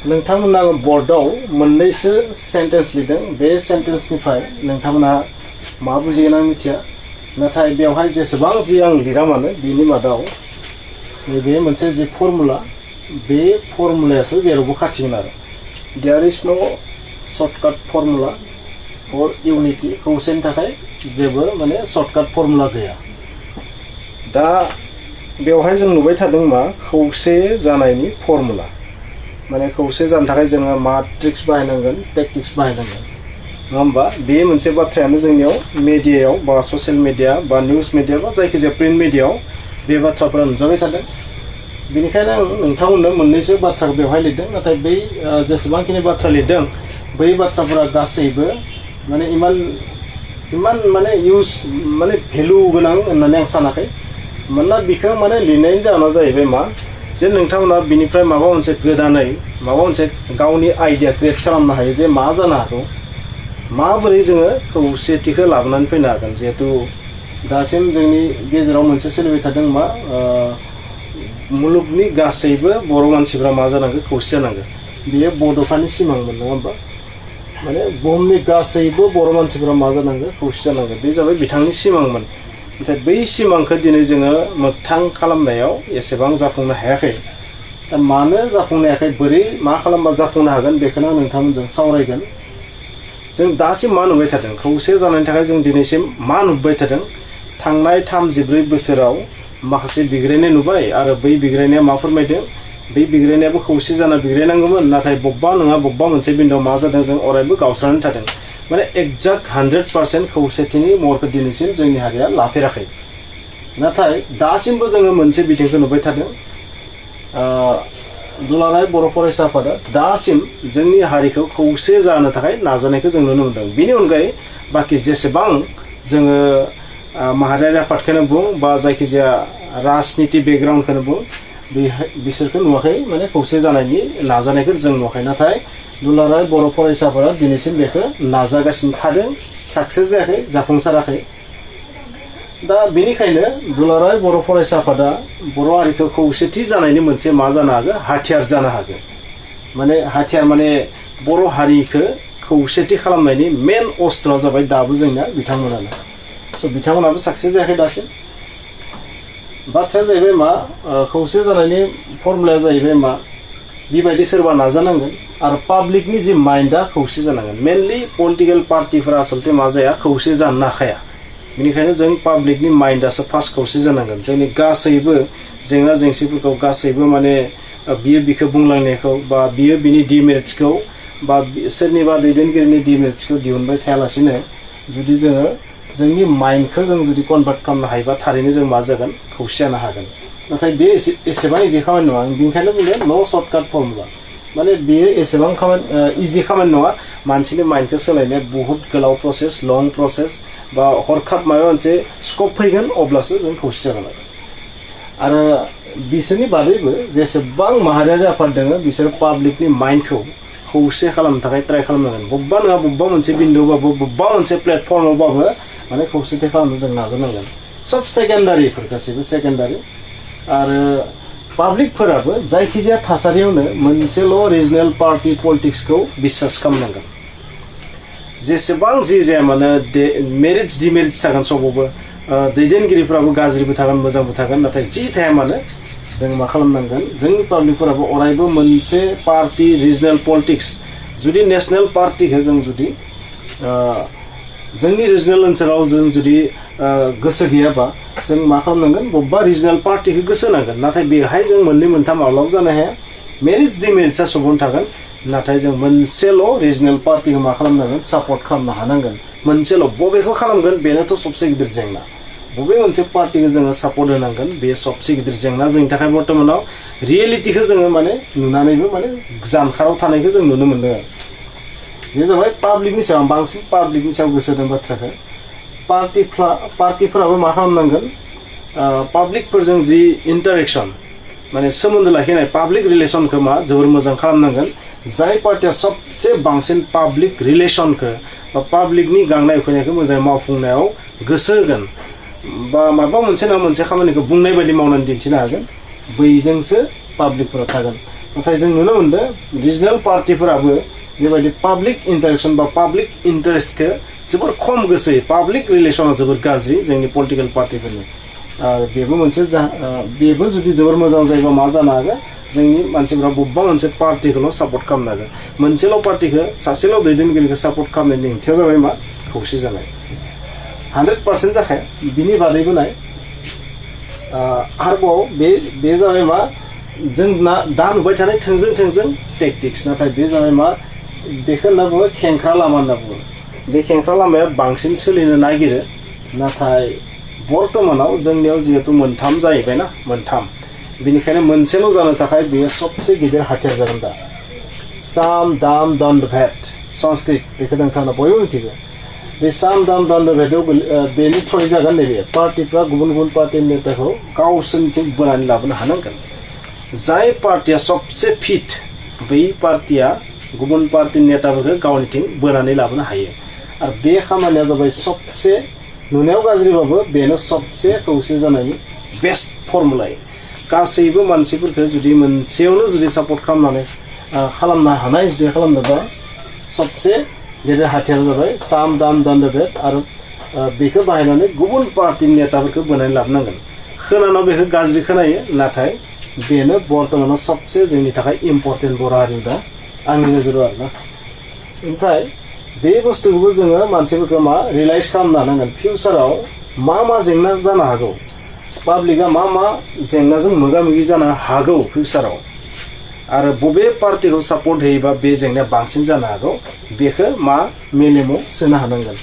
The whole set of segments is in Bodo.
नोंथांमोना बर्डआव मोननैसो सेन्टेन्स लिरदों बे सेन्टेन्सनिफ्राय नोंथांमोना मा बुजिगोन आं मिथिया नाथाय बेवहाय जेसेबां जि आं लिरा मानो बिनि मादाव नैबे मोनसे जि फर्मुला बे फर्मुलायासो जेरावबो खाथिगोन आरो देयर इज नो सर्टकाट फर्मुला फर इउनिटि खौसेनि थाखाय जेबो माने सर्टकाट फर्मुला गैया दा बेवहाय जों नुबाय थादों मा खौसे जानायनि फर्मुला माने खौसे जानो थाखाय जोङो मा ट्रिक्स बाहायनांगोन टेक्टिक्स बाहायनांगोन नङा होमबा बे मोनसे बाथ्रायानो जोंनियाव मिडियायाव बा ससियेल मिडिया बा निउस मिडिया बा जायखिजाया प्रिन्ट मिडियायाव बे बाथ्राफोरा नुजाबाय थादों बेनिखायनो आं नोंथांमोननो मोननैसो बाथ्रा बेवहाय लिरदों नाथाय बै जेसेबांखिनि बाथ्रा लिरदों बै बाथ्राफोरा गासैबो माने इमान माने इउज माने भेलु गोनां होननानै आं सानाखै मानोना बिखौ माने लिरनायनि जाहोना जाहैबाय मा जे नोंथांमोना बिनिफ्राय माबा मोनसे गोदानै माबा मोनसे गावनि आइडिया क्रिएट खालामनो हायो जे मा जानो हागौ माबोरै जोङो खौसेथिखौ लाबोनानै फैनो हागोन जिहेतु दासिम जोंनि गेजेराव मोनसे सोलिबाय थादों मा मुलुगनि गासैबो बर' मानसिफ्रा मा जानांगौ खौसे जानांगौ बेयो बड'फानि सिमांमोन नङा होमबा माने बुहुमनि गासैबो बर' मानसिफ्रा मा जानांगौ खौसे जानांगौ बे जाबाय बिथांनि सिमांमोन नाथाय बै सिमांखौ दिनै जोङो मोगथां खालामनायाव एसेबां जाफुंनो हायाखै दा मानो जाफुंनो हायाखै बोरै मा खालामबा जाफुंनो हागोन बेखौनो आं नोंथांमोनजों सावरायगोन जों दासिम मा नुबाय थादों खौसे जानायनि थाखाय जों दिनैसिम मा नुबाय थादों थांनाय 34 बोसोराव माखासे बिग्रायनाय नुबाय आरो बै बिग्रायनाया मा फोरमायदों बै बिग्रायनायाबो खौसे जाना बिग्रायनांगौमोन नाथाय बबेबा नङा बबेबा मोनसे बिन्दोआव मा जादों जों अरायबो गावस्रानानै थादों माने एक्जाक्ट 100% खौसेथिनि महरखौ दिनैसिम जोंनि हारिया लाफेराखै नाथाय दासिमबो जोङो मोनसे बिथिंखौ नुबाय थादों दुलाराय बर' फरायसा आफादा दासिम जोंनि हारिखौ खौसे जानो थाखाय नाजानायखौ जों नुनो मोनदों बिनि अनगायै बाखि जेसेबां जोङो माहारियारि आफादखौनो बुं बा जायखिजाया राजनिति बेकग्राउन्डखौनो बुं बिसोरखौ नुवाखै माने खौसे जानायनि नाजानायखौ जों नुवाखै नाथाय दुलाराय बर' फरायसाफोरा दिनैसिम बेखौ नाजागासिनो थादों साक्सेस जायाखै जाफुंसाराखै दा बेनिखायनो दुलाराय बर' फरायसा आफादा बर' हारिखौ खौसेथि जानायनि मोनसे मा जानो हागौ हाथियार जानो हागौ माने हाथियार माने बर' हारिखौ खौसेथि खालामनायनि मेन अस्त्रआ जाबाय दाबो जोंना बिथांमोनानो स' बिथांमोनाबो साक्सेस जायाखै दासिम बाथ्राया जाहैबाय मा खौसे जानायनि फर्मुलाया जाहैबाय मा बेबायदि सोरबा नाजानांगोन आरो पाब्लिकनि जि माइन्डआ खौसे जानांगोन मेनलि पलिटिकेल पार्टिफोरा आसलते मा जाया खौसे जानो हाखाया बेनिखायनो जों पाब्लिकनि माइन्डआसो फार्स्ट खौसे जानांगोन जोंनि गासैबो जेंना जेंसिफोरखौ गासैबो माने बियो बिखौ बुंलांनायखौ बा बियो बिनि डिमेरिट्सखौ बा सोरनिबा दैदेनगिरिनि डिमेरिट्सखौ दिहुनबाय थायालासिनो जुदि जोङो जोंनि माइन्डखौ जों जुदि कनभार्ट खालामनो हायोबा थारैनो जों मा जागोन खौसे जानो हागोन नाथाय बे एसेबां इजि खामानि नङा आं बेनिखायनो बुंदों न' सर्टकाट फर्मुला माने बेयो एसेबां इजि खामानि नङा मानसिनि माइन्डखौ सोलायनाया बहुत गोलाव प्रसेस लं प्रसेस बा हरखाब माबा मोनसे स्कप फैगोन अब्लासो जों खौसे जागोन आरो बिसोरनि बादैबो जेसेबां माहारियारि आफाद दङ बिसोर पाब्लिकनि माइन्डखौ खौसे खालामनो थाखाय ट्राय खालामनांगोन बबेबा नङा बबेबा मोनसे बिन्दोआवबाबो बबेबा मोनसे प्लेटफर्मावबाबो माने खौसेथि खालामनो जों नाजानांगोन सब सेकेन्डारिफोर गासैबो सेकेन्डारि आरो पाब्लिकफोराबो जायखिजाया थासारियावनो मोनसेल' रिजनेल पार्टि पलिटिक्सखौ बिसास खालामनांगोन जेसेबां जि जाया मानो मेरिट्स डिमेरिट्स थागोन सबावबो दैदेनगिरिफ्राबो गाज्रिबो थागोन मोजांबो थागोन नाथाय जि थाया मानो जों मा खालामनांगोन जोंनि पाब्लिकफोराबो अरायबो मोनसे पार्टि रिजनेल पलिटिक्स जुदि नेसनेल पार्टिखौ जों जुदि जोंनि रिजनेल ओनसोलाव जों जुदि गोसो गैयाबा जों मा खालामनांगोन बबेबा रिजनेल पार्टिखौ गोसो होनांगोन नाथाय बेहाय जों मोननै मोनथाम माब्लाबा जानो हाया मेरिट्स डिमेरिट्सआ सबनो थागोन नाथाय जों मोनसेल' रिजनेल पार्टिखौ मा खालामनांगोन सापर्ट खालामनो हानांगोन मोनसेल' बबेखौ खालामगोन बेनोथ' सबसे गिदिर जेंना बबे मोनसे पार्टिखौ जोङो सापर्ट होनांगोन बे सबसे गिदिर जेंना जोंनि थाखाय बर्तमानाव रियेलिटिखौ जोङो माने नुनानैबो माने जानखाराव थानायखौ जों नुनो मोन्दों बे जाबाय पाब्लिकनि सायाव बांसिन पाब्लिकनि सायाव गोसो होदों बाथ्राखौ पार्टिफोराबो मा खालामनांगोन पाब्लिकफोरजों जि इन्टारेक्सन माने सोमोन्दो लाखिनाय पाब्लिक रिलेसनखौ मा जोबोर मोजां खालामनांगोन जाय पार्टिया सबसे बांसिन पाब्लिक रिलेसनखौ बा पाब्लिकनि गांनाय उखैनायखौ मोजाङै मावफुंनायाव गोसो होगोन बा माबा मोनसे ना मोनसे खामानिखौ बुंनाय बायदि मावनानै दिन्थिनो हागोन बैजोंसो पाब्लिकफोरा थागोन नाथाय जों नुनो मोनदों रिजनेल पार्टिफोराबो बेबायदि पाब्लिक इन्टारेक्शन बा पाब्लिक इन्टारेस्टखौ जोबोर खम गोसो होयो पाब्लिक रिलेसना जोबोर गाज्रि जोंनि पलिटिकेल पार्टिफोरनि बेबो मोनसे बेबो जुदि जोबोर मोजां जायोबा मा जानो हागोन जोंनि मानसिफ्रा बबेबा मोनसे पार्टिखौल' सापर्ट खालामनो हागोन मोनसेल' पार्टिखौ सासेल' दैदेनगिरिखौ सापर्ट खालामनायनि ओंथिया जाबाय मा खौसे जानाय 100% जाखाया बिनि बादैबो नाय आरोबाव बे जाबाय मा जों दा नुबाय थानाय थोंजों टेक्टिक्स नाथाय बे जाबाय मा बेखौ होनना बुङो खेंख्रा लामा होनना बुङो बे खेंख्रा लामाया बांसिन सोलिनो नागिरो नाथाय बर्तमानाव जोंनियाव जिहेतु मोनथाम जाहैबायना मोनथाम बेनिखायनो मोनसेल' जानो थाखाय बेयो सबसे गिदिर हाथियार जागोन दा साम दाम दण्ड भेद संस्कृत बेखौ नोंथांमोना बयबो मिथिगौ बे साम दाम दण्ड भेदआव बेनि थ्रयै जागोन नैबे पार्टिफ्रा गुबुन गुबुन पार्टिनि नेताखौ गावसोरनिथिं बोनानै लाबोनो हानांगोन जाय पार्टिया सबसे फिट बै पार्टिया गुबुन पार्टिनि नेताफोरखौ गावनिथिं बोनानै लाबोनो हायो आरो बे खामानिया जाबाय सबसे नुनायाव गाज्रिबाबो बेनो सबसे खौसे जानायनि बेस्ट फर्मुला गासैबो मानसिफोरखौ जुदि मोनसेयावनो जुदि सापर्ट खालामनो हानाय जुदि खालामनोबा सबसे गेदेर हाथियार जाबाय साम दाम दण्ड भेद आरो बेखौ बाहायनानै गुबुन पार्टिनि नेताफोरखौ बोनानै लाबोनांगोन खोनानायाव बेखौ गाज्रि खोनायो नाथाय बेनो बर्तमानाव सबसे जोंनि थाखाय इम्पर्टेन्ट बर' हारिनि दा आंनि नोजोराव आरोना ओमफ्राय बे बुस्थुखौबो जोङो मानसिफोरखौ मा रियलाइज खालामनो हानांगोन फिउचाराव मा जेंना जानो हागौ पाब्लिकआ मा जेंनाजों मोगा मोगि जानो हागौ फिउचाराव आरो बबे पार्टिखौ सापर्ट होयोबा बे जेंनाया बांसिन जानो हागौ बेखौ मा मेलेमाव सोनो हानांगोन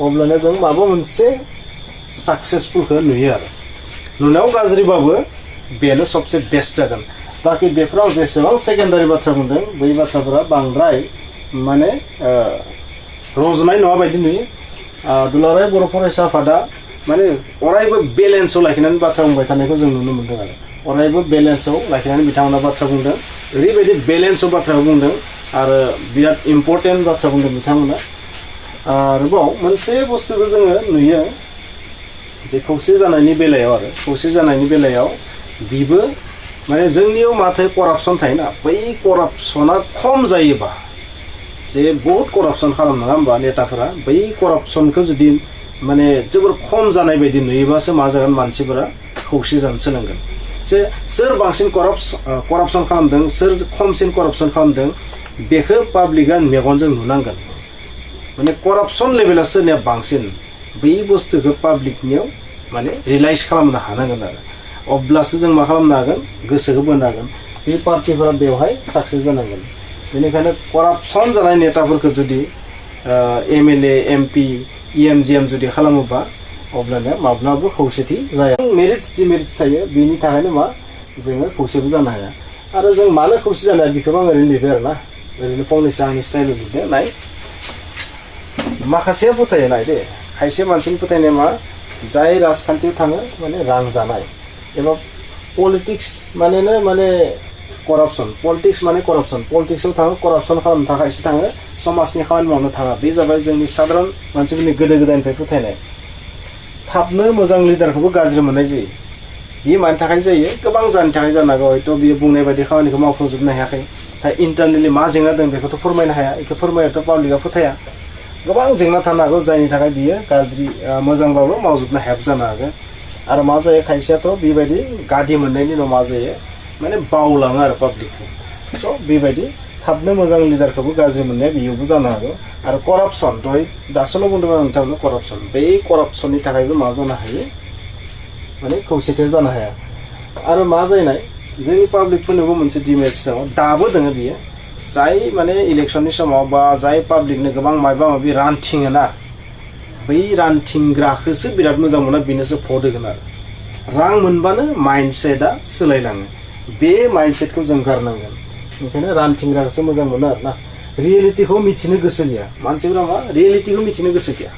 अब्लाना जों माबा मोनसे साक्सेसफुलखौ नुयो आरो नुनायाव गाज्रिबाबो बेनो सबसे बेस्ट जागोन बाखि बेफोराव जेसेबां सेकेन्डारि बाथ्रा बुंदों बै बाथ्राफोरा बांद्राय माने रज'नाय नङा बायदि नुयो दुलाराय बर' फरायसा आफादा माने अरायबो बेलेन्सआव लाखिनानै बाथ्रा बुंबाय थानायखौ जों नुनो मोनदों आरो अरायबो बेलेन्सआव लाखिनानै बिथांमोना बाथ्रा बुंदों ओरैबायदि बेलेन्सआव बाथ्रा बुंदों आरो बिराद इम्पर्टेन्ट बाथ्रा बुंदों बिथांमोना आरोबाव मोनसे बुस्थुखौ जोङो नुयो जे खौसे जानायनि बेलायाव बिबो माने जोंनियाव माथो करापसन थायोना बै करापसना खम जायोबा जे बहुत करापसन खालाम नङा होमबा नेताफोरा बै करापसनखौ जुदि माने जोबोर खम जानाय बायदि नुयोबासो मा जागोन मानसिफोरा खौसे जानो सोलोंगोन जे सोर बांसिन करापसन खालामदों सोर खमसिन करापसन खालामदों बेखौ पाब्लिकआ मेगनजों नुनांगोन माने करापसन लेभेला सोरनिया बांसिन बै बुस्थुखौ पाब्लिकनियाव माने रियलाइज खालामनो हानांगोन आरो अब्लासो जों मा खालामनो हागोन गोसोखौ बोनो हागोन बे पार्टिफोरा बेवहाय साक्सेस जानांगोन बेनिखायनो करापसन जानाय नेताफोरखौ जुदि एमएलए एमपि इएमजिएम जुदि खालामोबा अब्लानिया माब्लाबो खौसेथि जाया मेरिट्स डिमेरिट्स थायो बेनि थाखायनो मा जोङो खौसेबो जानो हाया आरो जों मानो खौसे जानो हाया बेखौबो आं ओरैनो लिरदों आरोना ओरैनो फंनैसो आंनि स्टाइलाव लिरदों नाय माखासेया फोथायो नाय दे खायसे मानसिनि फोथायनाया मा जाय राजखान्थियाव थाङो माने रां जानाय एबा पलिटिक्स माने करापसन पलिटिक्स माने करापसन पलिटिक्सआव थाङो करापसन खालामनो थाखायसो थाङो समाजनि खामानि मावनो थाङा बे जाबाय जोंनि साधारन मानसिफोरनि गोदो गोदायनिफ्राय फोथायनाय थाबनो मोजां लिडारखौबो गाज्रि मोननाय जायो बियो मानि थाखाय जायो गोबां जाहोननि थाखाय जानो हागौ हयथ' बियो बुंनाय बायदि खामानिखौ मावफुंजोबनो हायाखै दा इन्टारनेलि मा जेंना दं बेखौथ' फोरमायनो हाया बेखौ फोरमायनायाथ' पाब्लिकआ फोथाया गोबां जेंना थानो हागौ जायनि थाखाय बियो गाज्रि मोजांबाबो मावजोबनो हायाबो जानो हागौ आरो मा जायो खायसेयाथ' बेबायदि गादि मोननायनि उनाव मा जायो माने बावलाङो आरो पाब्लिकखौ स' बेबायदि थाबनो मोजां लिडारखौबो गाज्रि मोननाया बेयावबो जानो हागौ आरो करापसन दहाय दासोल' बुंदोंमोन नोंथांनो करापसन बै करापसननि थाखायबो मा जानो हायो माने खौसेथि जानो हाया आरो मा जायनाय जोंनि पाब्लिकफोरनोबो मोनसे डिमेरिट्स दङ दाबो दङ बियो जाय माने इलेक्सननि समाव बा जाय पाब्लिकनो गोबां माबा माबि रानथिङोना बै रानथिंग्राखौसो बिराद मोजां मोना बेनोसो भट होगोन आरो रां मोनबानो माइन्डसेटआ सोलायलाङो बे माइन्डसेटखौ जों गारनांगोन ओंखायनो रानथिंग्राखौसो मोजां मोनो आरोना रियेलिटिखौ मिथिनो गोसो गैया मानसिफोरा मा रियेलिटिखौ मिथिनो गोसो गैया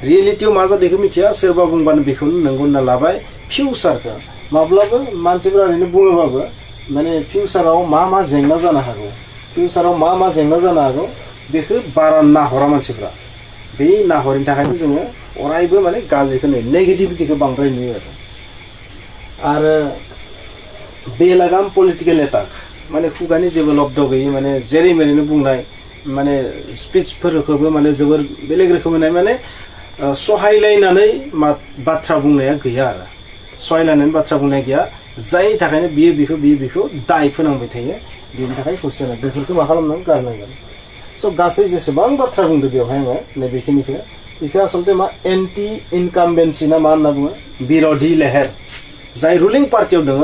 रियेलिटियाव मा जादों बेखौ मिथिया सोरबा बुंबानो बेखौनो नंगौ होनना लाबाय फिउचारखौ माब्लाबो मानसिफोरा ओरैनो बुङोबाबो माने फिउचाराव मा जेंना जानो हागौ फिउचाराव मा जेंना जानो हागौ बेखौ बारा नाहरा मानसिफ्रा बे नाहरनि थाखायनो जोङो अरायबो माने गाज्रिखौ नुयो नेगेटिभिटिखौ बांद्राय नुयो आरो बेलागाम पलिटिकेल एटाक माने खुगानि जेबो लब्ध गैयै माने जेरै मेरैनो बुंनाय माने स्पिचफोरखौबो माने जोबोर बेलेग रोखोमै माने सहायलायनानै बाथ्रा बुंनाया गैया आरो सहायलायनानै बाथ्रा बुंनाय गैया जायनि थाखायनो बियो बिखौ दाय फोनांबाय थायो बेनि थाखाय खौसे जानाय बेफोरखौ मा खालामनांगोन गारनांगोन स' गासै जेसेबां बाथ्रा बुंदों बेवहाय आङो नैबेखिनिखौ बेखौ आसलते मा एन्टि इनकाम्बेन्सि ना मा होनना बुङो बिर'धि लेहेर जाय रुलिं पार्टियाव दङ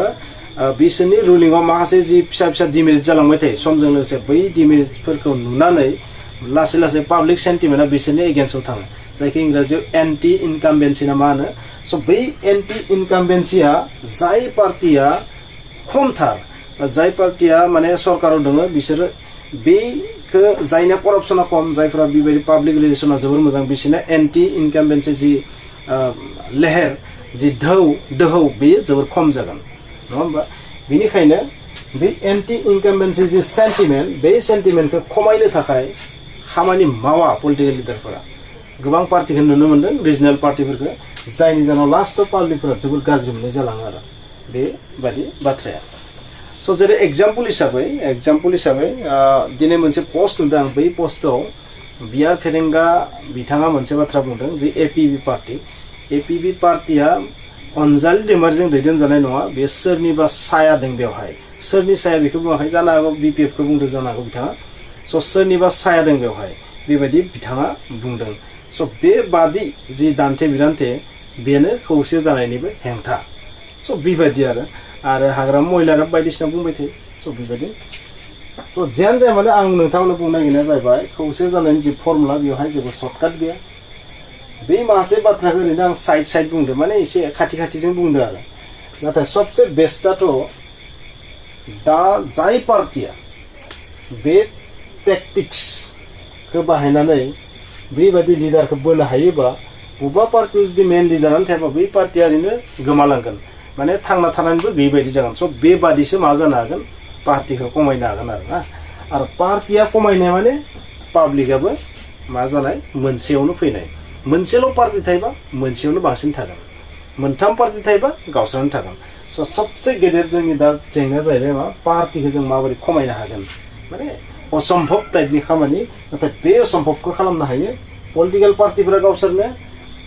बिसोरनि रुलिंआव माखासे जि फिसा फिसा डिमेरिट जालांबाय थायो समजों लोगोसे बै डिमेरिटफोरखौ नुनानै लासै लासै पाब्लिक सेन्टिमेन्टआ बिसोरनि एगेन्स्टआव थाङो जायखौ इंराजियाव एन्टि इनकाम्बेन्सि ना मा होनो स' बै एन्टि इनकाम्बेन्सिया जाय पार्टिया खमथार जाय पार्टिया माने सरकाराव दङ बिसोरो बेखौ जायना करप्सना खम जायफोरा बेबायदि पाब्लिक रिलेसना जोबोर मोजां बिसोरना एन्टि इनकाम्बेन्सि जि लेहेर जि दोहौ बेयो जोबोर खम जागोन नङा होमबा बेनिखायनो बे एन्टि इनकाम्बेन्सि जि सेन्टिमेन्ट बे सेन्टिमेन्टखौ खमायनो थाखाय खामानि मावा पलिटिकेल लिडारफोरा गोबां पार्टिखौ नुनो मोन्दों रिजनेल पार्टिफोरखौ जायनि जाहोनाव लास्टआव पाब्लिकफोरा जोबोर गाज्रि मोननाय जालाङो आरो बेबादि बाथ्राया स' जेरै एग्जाम्पल हिसाबै दिनै मोनसे पस्ट नुदों आं बै पस्टआव बिआर फेरेंगा बिथाङा मोनसे बाथ्रा बुंदों जे एपिबि पार्टिया अनजालि दैमारिजों दैदेनजानाय नङा बे सोरनिबा साया दं बेवहाय सोरनि साया बेखौ बुङाखै जानो हागौ बिपिएफखौ बुंदों जानो हागौ बिथाङा स' सोरनिबा साया दं बेवहाय बेबायदि बिथाङा बुंदों स' बेबादि जि दान्थे बिदान्थे बेनो खौसे जानायनिबो हेंथा स' बेबायदि आरो हाग्रामा महिलारा बायदिसिना बुंबाय थायो स' बेबायदि स' जियानो जाया माने आं नोंथांनो बुंनो नागिरनाया जाहैबाय खौसे जानायनि जि फर्मुला बेवहाय जेबो सर्टकाट गैया बे माखासे बाथ्राखौ ओरैनो आं साइड बुंदों माने एसे खाथिजों बुंदों आरो नाथाय सबसे बेस्टआथ' दा जाय पार्टिया बे टेक्टिक्सखौ बाहायनानै बेबायदि लिडारखौ बोनो हायोबा बबेबा पार्टियाव जुदि मेन लिडारानो थायाबा बै पार्टिया ओरैनो गोमालांगोन माने थांना थानानैबो बेबायदि जागोन स' बेबादिसो मा जानो हागोन पार्टिखौ खमायनो हागोन आरो पार्टिया खमायनाय माने पाब्लिकआबो मा जानाय मोनसेयावनो फैनाय मोनसेल' पार्टि थायोबा मोनसेयावनो बांसिन थागोन मोनथाम पार्टि थायोबा गावस्रानो थागोन स' सबसे गेदेर जोंनि दा जेंनाया जाहैबाय मा पार्टिखौ जों माबोरै खमायनो हागोन माने असम्भब टाइपनि खामानि नाथाय बे असम्भबखौ खालामनो हायो पलिटिकेल पार्टिफोरा गावसोरनो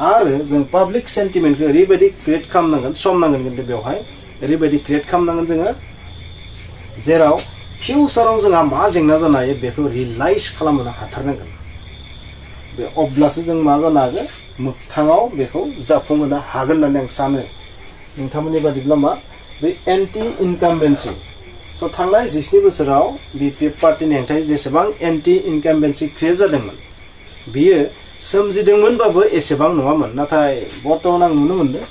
आरो जों पाब्लिक सेन्टिमेन्टखौ ओरैबायदि क्रिएट खालामनांगोन सम नांगोन खिन्थु बेवहाय ओरैबायदि क्रिएट खालामनांगोन जोङो जेराव फिउचाराव जोंहा मा जेंना जानो हायो बेखौ रियलाइज खालामनो हाथारनांगोन बे अब्लासो जों मा जानो हागोन मोगथाङाव बेखौ जाफुंहोनो हागोन होननानै आं सानो नोंथांमोननि बादिब्ला मा बे एन्टि इनकाम्बेन्सि स' थांनाय 17 बोसोराव बिपिएफ पार्टिनि हेंथायै जेसेबां एन्टि इनकाम्बेन्सि क्रिएट जादोंमोन बियो सोमजिदोंमोनबाबो एसेबां नङामोन नाथाय बर्तमान आं नुनो मोनदों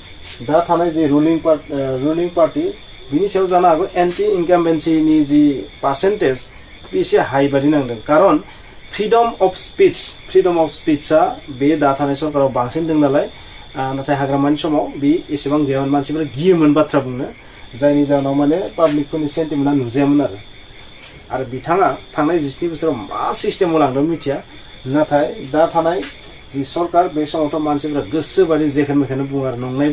दा थानाय जे रुलिं पार्टि बिनि सायाव जानो हागौ एन्टि इनकाम्बेन्सिनि जि पार्सेन्टेज बे एसे हाइ बादि नांदों खारन फ्रिडम अफ स्पिचआ बे दा थानाय सरकाराव बांसिन दं नालाय नाथाय हाग्रामानि समाव बे एसेबां गैयामोन मानसिफोरा गियोमोन बाथ्रा बुंनो जायनि जाहोनाव माने पाब्लिकफोरनि सेन्टिमेन्टआ नुजायामोन आरो बिथाङा थांनाय 17 बोसोराव मा सिस्टेमाव लांदों मिथिया नाथाय दा थानाय जि सरकार बे समावथ' मानसिफोरा गोसो बादि जेखोन मेखोनो बुङो आरो नङै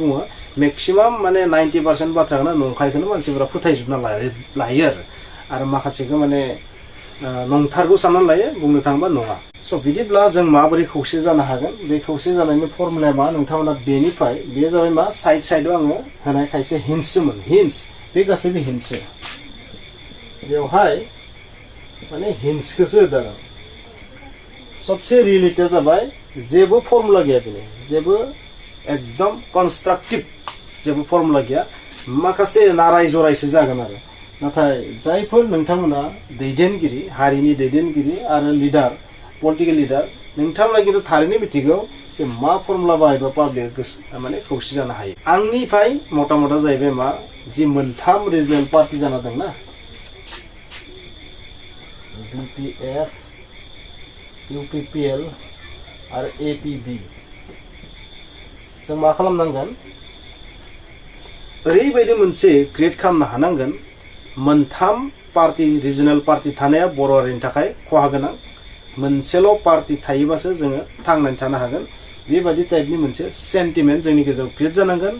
बुङो मेक्सिमाम माने 90% बाथ्राखौनो नंखायखौनो मानसिफोरा फोथायजोबना लायो आरो माखासेखौ माने नंथारगौ साननानै लायो बुंनो थाङोबा नङा स' बिदिब्ला जों माबोरै खौसे जानो हागोन बे खौसे जानायनि फर्मुलाया मा नोंथांमोना बेनिफ्राय बेयो जाबाय मा साइडआव आङो होनाय खायसे हिन्ट्स बे गासैबो हिन्ट्स बेवहाय माने हिन्ट्सखौसो होदों सबसे रियेलिटिया जाबाय जेबो फर्मुला गैया बेनि जेबो एकदम कन्स्ट्राक्टिभ जेबो फर्मुला गैया माखासे नाराय जरायसो जागोन आरो नाथाय जायफोर नोंथांमोना दैदेनगिरि हारिनि दैदेनगिरि आरो लिडार पलिटिकेल लिडार नोंथांमोना खिन्थु थारैनो मिथिगौ जे मा फर्मुला बाहायबा पाब्लिक माने खौसे जानो हायो आंनिफ्राय मता जाहैबाय मा जि मोनथाम रिजनेल पार्टि जाना दंना बिपिएफ इउपिपिएल आरो एपिबि जों मा खालामनांगोन ओरैबायदि मोनसे क्रिएट खालामनो हानांगोन मोनथाम पार्टि रिजनेल पार्टि थानाया बर' हारिनि थाखाय खहा गोनां मोनसेल' पार्टि थायोबासो जोङो थांनानै थानो हागोन बेबायदि टाइपनि मोनसे सेन्टिमेन्ट जोंनि गेजेराव क्रिएट जानांगोन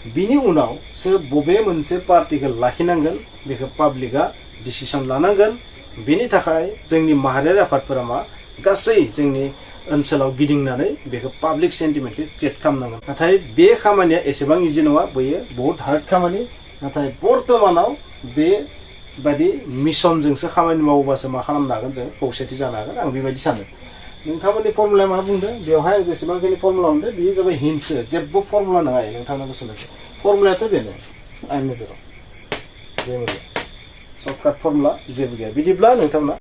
बिनि उनाव सोर बबे मोनसे पार्टिखौ लाखिनांगोन बेखौ पाब्लिकआ डिसिसन लानांगोन। बेनि थाखाय जोंनि माहारियारि आफादफोरा मा गासै जोंनि ओनसोलाव गिदिंनानै बेखौ पाब्लिक सेन्टिमेन्टखौ क्रिएट खालामनांगोन। नाथाय बे खामानिया एसेबां इजि नङा, बेयो बहुत हार्ड खामानि। नाथाय बर्तमानाव बेबायदि मिशनजोंसो खामानि मावोबासो मा खालामनो हागोन, जों खौसेथि जानो हागोन। आं बेबायदि सानो। नोंथांमोननि फर्मुलाया मा बुंदों बेवहाय आं जेसेबांखिनि फर्मुला मोनदों बेयो जाबाय हिन्टसो, जेबो फर्मुला नङा। नोंथांनो गोसोनांगौ फर्मुलायाथ' बेनो आंनि नोजोराव बे मोनसे सर्टकाट फर्मुला जेबो गैया। बिदिब्ला नोंथांमोना